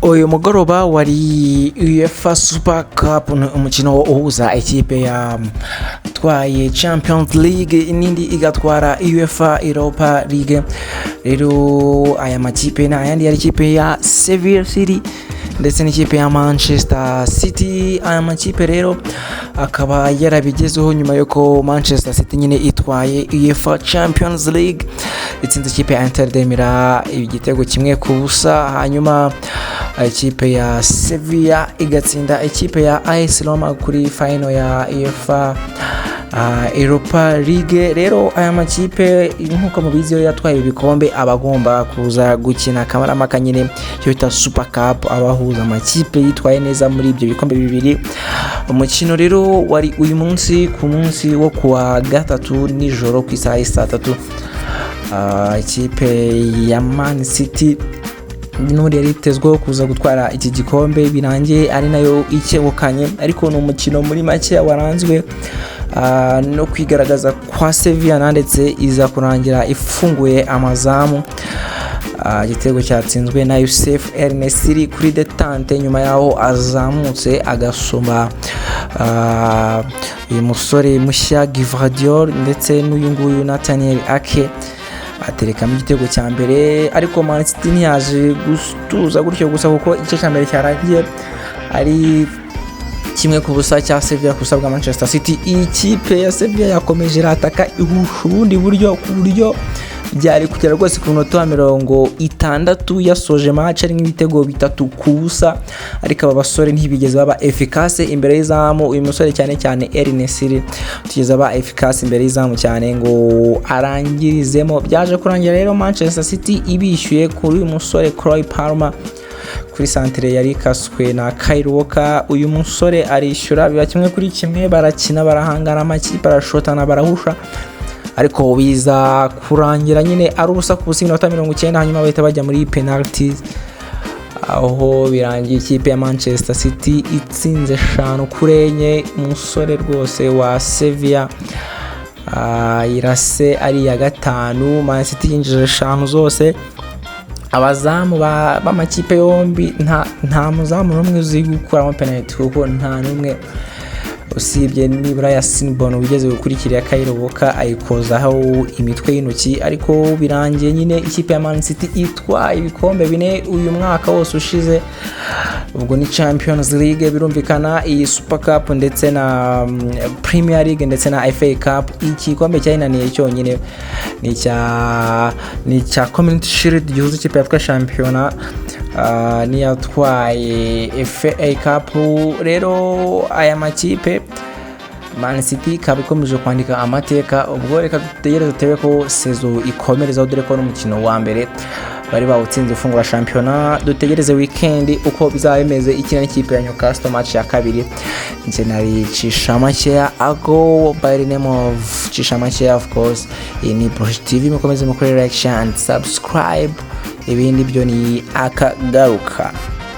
Uyu mugoroba wari UEFA Super Cup, ni umukino uhuza ikipe yatwaye Champions League n'indi igatwara UEFA Europa League. Rero aya makipe ni ayandi yari ikipe ya Sevilla City ndetse n'ikipe ya Manchester City. Aya makipe rero akaba yarabigezeho nyuma y'uko Manchester City nyine itwaye UEFA Champions League, itsinze ikipe ya Inter de Milan igitego 1-0, hanyuma ikipe ya Sevilla igatsinda ikipe ya AS Roma kuri final ya UEFA Europa League. Rero aya makipe, nk'uko mubizi, iyo yatwaye ibikombe aba agomba kuza gukina akamaramaka nyine, icyo bita Super Cup, abahuza amakipe yitwaye neza muri ibyo bikombe bibiri. Umukino rero wari uyu munsi, ku munsi wo kuwa gatatu nijoro ku isaha y'i 3:00. Ikipe ya Man City n'ubundi yari itezweho kuza gutwara iki gikombe, birangiye ari nayo icyegukanye, ariko ni umukino muri make waranzwe no kwigaragaza kwa Sevilla, ndetse iza kurangira ifunguye amazamu. Igitego cyatsinzwe na Youssef En Nesyri kuri détente, nyuma yaho azamutse agasoma uyu musore mushya Gvardiol ndetse n'uyu nguyu Nathaniel Ake, aterekamo igitego cya mbere. Ariko Man City ntiyaje gutuza gutyo gusa, kuko igice cya mbere cyarangiye ari 1-0 cya Sevilla ku busa bwa Manchester City. Iyi kipe ya Sevilla yakomeje irataka, ihusha ubundi buryo, ku buryo byari kugera rwose ku munota wa 60 yasoje match ari nk'ibitego 3-0, ariko aba basore ntibigeze baba efficace imbere y'izamu. Uyu musore cyane cyane En Nesyri tugeze aba efficace imbere y'izamu cyane ngo arangirizemo. Byaje kurangira rero Manchester City ibishyuye kuri uyu musore Cole Palmer, kuri santere yari ikaswe na Kyle Walker. Uyu musore arishyura, biba 1-1. Barakina, barahangana, amakipe arashotana, barahusha, ariko biza kurangira nyine ari 0-0 iminota 90, hanyuma bahita bajya muri penalties, aho birangiye ikipe ya Manchester City itsinze 5-4. Umusore rwose wa Sevilla irase ari iya gatanu. Man City yinjije eshanu zose. Abazamu b'amakipe yombi, nta muzamu n'umwe uzi gukuramo penalty, kuko nta n'umwe usibye nibura ya Bono wigeze gukurikira Kyle Walker ayikozaho imitwe y'intoki. Ariko birangiye nyine ikipe ya Man City itwaye ibikombe bine uyu mwaka wose ushize. Ubwo ni Champions League birumvikana, iyi Super Cup, ndetse na Premier League, ndetse na FA Cup. Iki gikombe cyayinaniye cyonyine ni icya Community Shield gihuza ikipe yatwaye shampiyona n'iyatwaye FA Cup. Rero aya makipe, Man City ikaba ikomeje kwandika amateka. Ubwo reka dutegereze turebe ko saison ikomerezaho, dore ko n'umukino wa mbere bari bawutsinze ufungura shampiyona. Dutegereze weekend uko bizaba bimeze ikina n'ikipe ya Newcastle, match ya kabiri. Njye nari Cisha Makeya, I go by the name of Cisha Makeya, of course. Iyi ni Brush TV, mukomeze mukore like, share and subscribe. Ibindi byo ni akagaruka.